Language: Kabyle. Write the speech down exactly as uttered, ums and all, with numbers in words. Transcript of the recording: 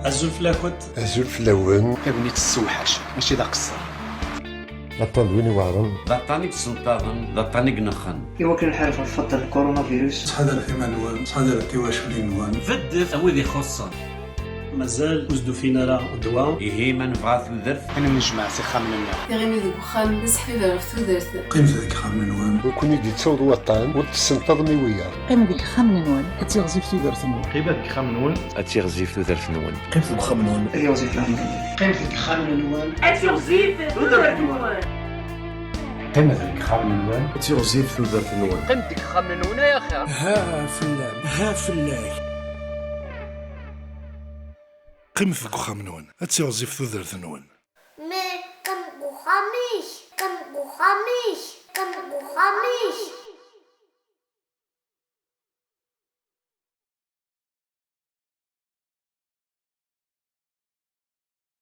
Azul fell-akent. Azul fell-awen. Tagnit tessewḥac, mačči d aqeṣṣer. D aṭṭan d win iweɛren. D aṭṭan i yesenṭaḍen, d aṭṭan i inexxen. Iwakken ad nḥareb ɣef lfeṭṭa n coronavirus. Ttḥadaret iman-nwen, ttḥadaret tiwaculin-nwen. Beddet a wid ixuṣṣen. Mazal ur s-d-ufin ara ddwa. Ihi ma nebɣa tudert, ad nennejmaɛ s ixxamen-nneɣ. Tiɣimi deg uxxam d aseḥbiber ɣef tudert. Qqimet deg ixxamen-nwen. Ur ken-id-yettaweḍ waṭṭan, ur d-tessenṭaḍem i wiyaḍ. Qqim deg ixxamen-nwen. Ad tiɣzif tudert-nwen. Qqim deg ixxamen-nwen. Ad tiɣzif tudert-nwen. Qqim deg uxxam-nwen. Ad tiɣzif tudert-nwen. Qqim deg ixxamen-nwen. Ad tiɣzif tudert-nwen. Qqim deg ixxamen-nwen. Ad tiɣzif tudert-nwen. Qqim deg ixxamen-nwen ay axir. Ha fell-am, ha fell-ak. Qqimet deg uxxam-nwen. Ad tiɣzif tudert-nwen.